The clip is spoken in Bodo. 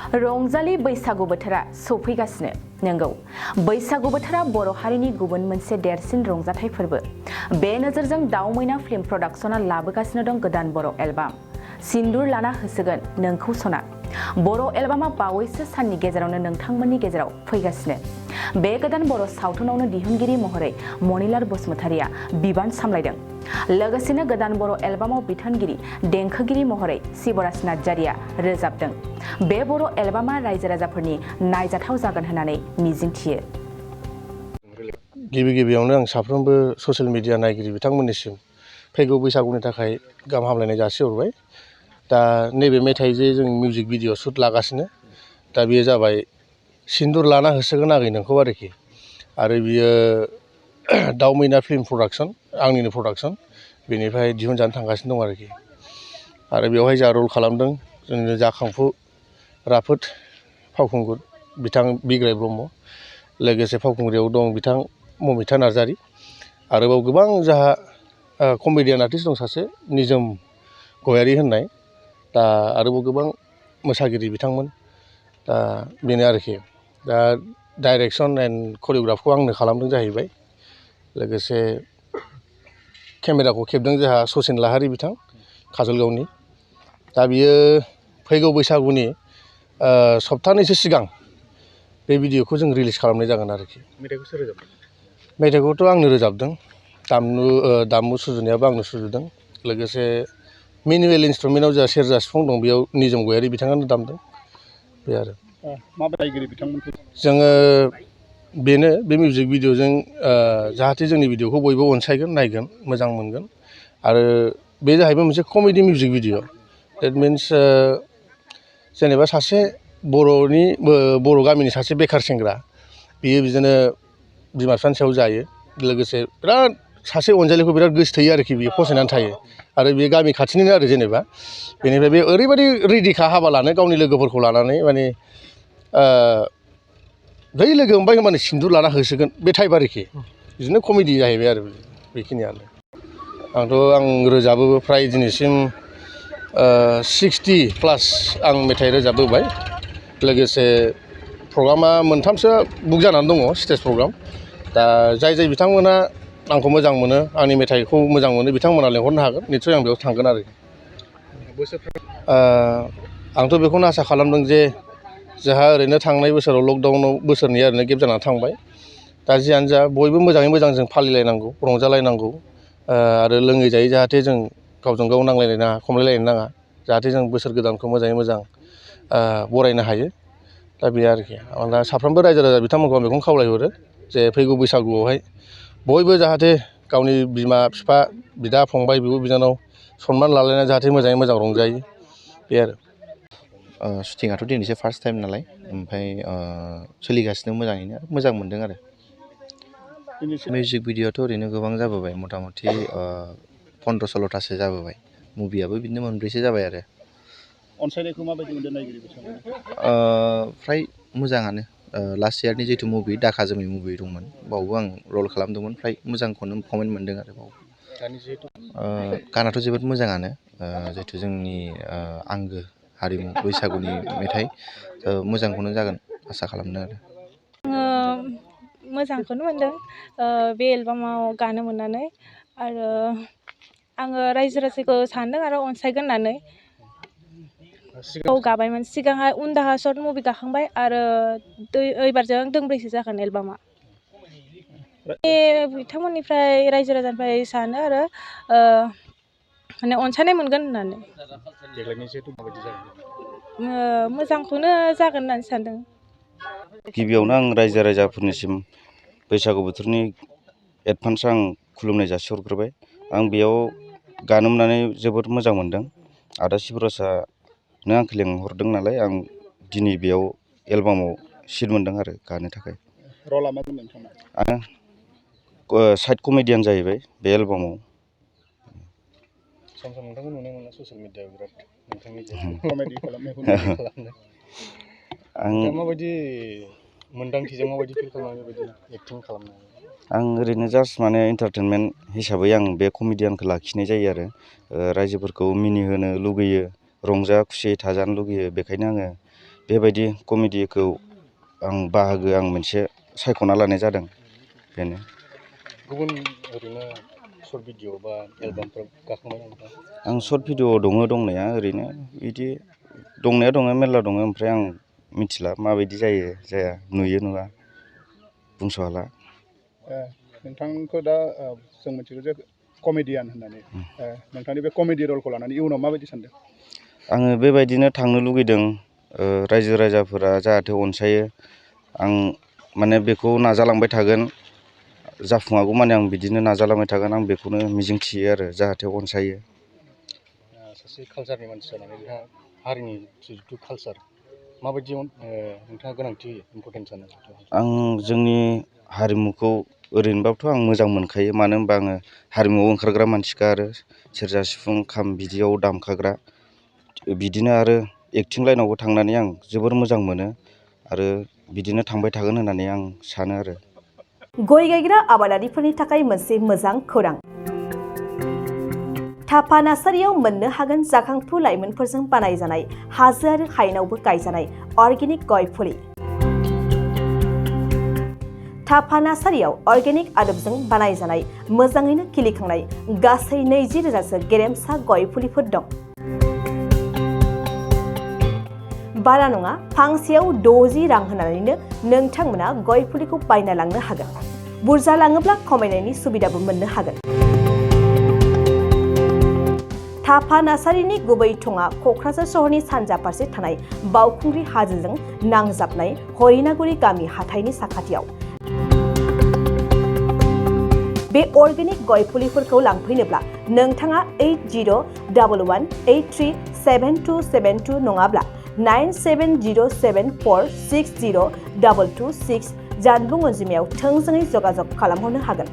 रंजालि बैसागु बोथोरा सफैगासिनो नंगौ बैसागु बोथोरा बर' हारिनि गुबुन मोनसे देरसिन रंजाथाइ फोरबो बे नोजोरजों दाउ मैना फिल्म प्रडाक्शना लाबोगासिनो दं गोदान बर' एलबाम सिन्दुर लाना होसोगोन नोंखौ सना बर' एलबामा बावैसो साननि गेजेरावनो नोंथांमोननि गेजेराव फैगासिनो बे गोदान बर' सावथुनावनो दिहुनगिरि महरै मनिलाल बसुमतारिया बिबान सामलायदों लोगोसेनो गोदान बर' एलबामाव बिथोनगिरि देंखोगिरि महरै शिवराज नार्जारिया रोजाबदों बे बर' एलबामा रायजो राजाफोरनि नायजाथाव जागोन होननानै मिजिंथियो गिबियावनो आं साफ्रोमबो ससियेल मिडिया नायगिरि बिथांमोननिसिम फैगौ बैसागुनि थाखाय गाहाम हामलायनाय जासिहरबाय दा नैबे मेथाइ जे जों मिउजिक भिडिअ शुट लागासिनो दा बेयो जाबाय सिन्दुर लाना होसोगोन आगै नोंखौ आरोखि आरो बियो दाउ मैना फिल्म प्रडाक्शन आंनिनो प्रडाक्शन बेनिफ्राय दिहुनजानो थांगासिनो दं आरोखि आरो बेवहाय जा रल खालामदों जोंनि जाखांफु राफोद फावखुंगुर बिथां बिग्राय ब्रह्म लोगोसे फावखुंग्रियाव दं बिथां ममिता नार्जारि आरोबाव गोबां जाहा कमेडियान आर्टिस्ट दं सासे निजोम गयारि होननाय दा आरोबाव गोबां मोसागिरि बिथांमोन दा बेनो आरोखि दा डाइरेक्सन एन्ड करिय'ग्राफखौ आंनो खालामदों जाहैबाय लोगोसे केमेराखौ खेबदों जोंहा सचिन लाहारि बिथां काजलगावनि दा बियो फैगौ बैसागुनि सप्तानैसो सिगां बे भिडिअखौ जों रिलिज खालामनाय जागोन आरोखि मेथाइखौ सोर रोजाबदों मेथाइखौथ' आंनो रोजाबदों दामु सुजुनायाबो आंनो सुजुदों लोगोसे मेनुवेल इन्सट्रुमेन्टाव जा सेरजा सिफुं दं बेयाव निजोम गयारि बिथाङानो दामदों बे आरो माबायदि बिथांमोनखौ जोङो बेनो बे मिउजिक भिडिअजों जाहाथे जोंनि भिडिअखौ बयबो अनसायगोन नायगोन मोजां मोनगोन आरो बे जाहैबाय मोनसे comedy music video that means जेनेबा सासे बर' गामिनि सासे बेखार सेंग्रा बियो बिदिनो बिमा बिफानि सायाव जायो लोगोसे बिराद सासे अनजालिखौ बिराद गोसो थोयो आरोखि बियो फसायनानै थायो आरो बेयो गामि खाथिनिनो आरो जेनेबा बेनिफ्राय बे ओरैबायदि रेडिखा हाबा लानो गावनि लोगोफोरखौ लानानै माने बै लोगो मोनबाय होनबानो सिन्दुर लाना होसोगोन बे टाइप आरोखि बिदिनो कमेडि जाहैबाय आरो बेखिनियानो आं रोजाबो फ्राय दिनैसिम 60+ आं मेथाइ रोजाबबोबाय लोगोसे प्रग्रामा मोनथामसो बुक जानानै दङ स्टेज प्रग्राम दा जाय बिथांमोना आंखौ मोजां मोनो आंनि मेथाइखौ मोजां मोनो बिथांमोना लेंहरनो हागोन निस्सय आं बेयाव थांगोन आरो आंथ' बेखौनो आसा खालामदों जे जोंहा ओरैनो थांनाय बोसोराव लकडाउनाव बोसोरनैया ओरैनो गेप जानानै थांबाय दा जियानो जा बयबो मोजाङै मोजां जों फालिलायनांगौ रंजालायनांगौ आरो लोङै जायै जाहाथे जों गावजों गाव नांलायनो नाङा खमलायलायनो नाङा जाहाथे जों बोसोर गोदानखौ मोजाङै मोजां बरायनो हायो दा बे आरोखि आं दा साफ्रोमबो रायजो राजा बिथांमोनखौ आं बेखौनो खावलायहरो जे फैगौ बैसागुआवहाय बयबो जाहाथे गावनि बिमा बिफा बिदा फंबाय बिब' बिनानाव सनमान लालायनानै जाहाथे मोजाङै मोजां रंजायो बे आरो शुटिंआथ' दिनैसो फार्स्ट टाइम नालाय ओमफ्राय सोलिगासिनो मोजाङैनो मोजां मोनदों आरो मिउजिक भिडिअ'आथ' ओरैनो गोबां जाबोबाय मथा मथि 15-16थासो जाबोबाय मुभियाबो बिदिनो मोनब्रैसो जाबाय आरो अनसायनायखौ माबायदि मोनदों नायगिरि बिथांमोना फ्राय मोजाङानो लास्ट इयारनि जिथु मुभि दाखा जोमै मुभि दंमोन बावबो आं रल खालामदोंमोन फ्राय मोजांखौनो कमेन्ट मोनदों आरो बाव गानाथ' जोबोद मोजाङानो जिहेथु जोंनि आंगो हारिमु बैसागुनि मेथाइ मोजांखौनो जागोन आसा खालामदों आरो मोजांखौनो मोनदों बे एलबामाव गानो मोननानै आरो आङो रायजो राजाखौ सानदों आरो अनसायगोन होननानै गाबायमोन सिगांहाय उनदाहा सर्ट मुभि गाखांबाय आरो एबारजों दोंब्रैसो जागोन एलबामा बिथांमोननिफ्राय रायजो राजानिफ्राय सानो आरो माने अनसायनाय मोनगोन होननानै मोजांखौनो जागोन होननानै सानदों गिबियावनो आं रायजो राजाफोरनिसिम बैसागु बोथोरनि एडभान्स आं खुलुमनाय जासिहरग्रोबाय आं बेयाव गानो मोननानै जोबोद मोजां मोनदों आदा शिबराजआनो आंखौ लेंहरदों नालाय आं दिनै बेयाव एलबामाव सिट मोनदों आरो गानो थाखाय रला मामोन नोंथांना आं साइड कमेडियान जाहैबाय बे एलबामाव सम सम नोंथांखौ नुनो मोनो ससियेल मिडियायाव बिराद नोंथांनि कमेडि खालामनायखौ आं माबायदि मोन्दांथिजों माबायदि फिल खालामनानै बेबायदि एक्टिं खालामनो आं ओरैनो जास्ट माने एन्टारटेनमेन्ट हिसाबै आं बे कमेडियानखौ लाखिनाय जायो आरो रायजोफोरखौ मिनिहोनो लुगैयो रंजा खुसियै थाजानो लुगैयो बेखायनो आङो बेबायदि कमेडिखौ आं मोनसे सायख'ना लानाय जादों बेनो। गुबुन ओरैनो सर्ट भिडिअ बा एलबामफोर गाखांबाय नामा? आं सर्ट भिडिअ दंनाया ओरैनो बिदि दंनाया दङ मेरला दङ, ओमफ्राय आं मिथिला माबायदि जायो जाया, नुयो नुवा बुंस' हाला। नोंथांखौ दा जों मिथिगौ जे कमेडियान होननानै नोंथांनि बे कमेडि रलखौ लानानै इयुनाव माबायदि सानदों? आङो बेबायदिनो थांनो लुगैदों, रायजो राजाफोरा जाहाथे अनसायो, आं माने बेखौ नाजालांबाय थागोन, जाफुङागौ माने आं बिदिनो नाजालांबाय थागोन, आं बेखौनो मिजिंथियो आरो जाहाथे अनसायो। सासे कालसारनि मानसि जानानै नोंथाङा हारिनि जिथु कालसार माबायदि नोंथाङा गोनांथि होयो, इम्परटेन्स सानो? आं जोंनि हारिमुखौ ओरैनोबाबोथ' आं मोजां मोनखायो, मानो होनबा आङो हारिमुआव ओंखारग्रा मानसिखा, आरो सेरजा सिफुं खाम बिदियाव दामखाग्रा, बिदिनो आरो एक्टिं लाइनावबो थांनानै आं जोबोर मोजां मोनो आरो बिदिनो थांबाय थागोन होननानै आं सानो आरो। गय गायग्रा आबादारिफोरनि थाखाय मोनसे मोजां खौरां। थापा नार्सारियाव मोननो हागोन जाखांफु लाइमोनफोरजों बानायजानाय हाजो आरो हायेनावबो गायजानाय अर्गेनिक गय फुलि। थापा नार्सारियाव अर्गेनिक आदबजों बानायजानाय मोजाङैनो खिलिखांनाय गासै 20,000सो गेरेमसा गय फुलिफोर दं। बारा नङा, फांसेयाव 60 रां होनानैनो नोंथांमोना गय फुलिखौ बायना लांनो हागोन। बुरजा लाङोब्ला खमायनायनि सुबिदाबो मोननो हागोन। थापा नार्सारिनि गुबै थङा क'क्राझार सहरनि सानजा फारसे थानाय बावखुंग्रि हाजोजों नांजाबनाय हरिनागुरि गामि हाथाइनि साखाथियाव। बे अर्गेनिक गय फुलिफोरखौ लांफैनोब्ला नोंथाङा 8011837272 नङाब्ला 9707460226 जानबुं अनजिमायाव थोंजोङै जगाजग खालामहरनो हागोन।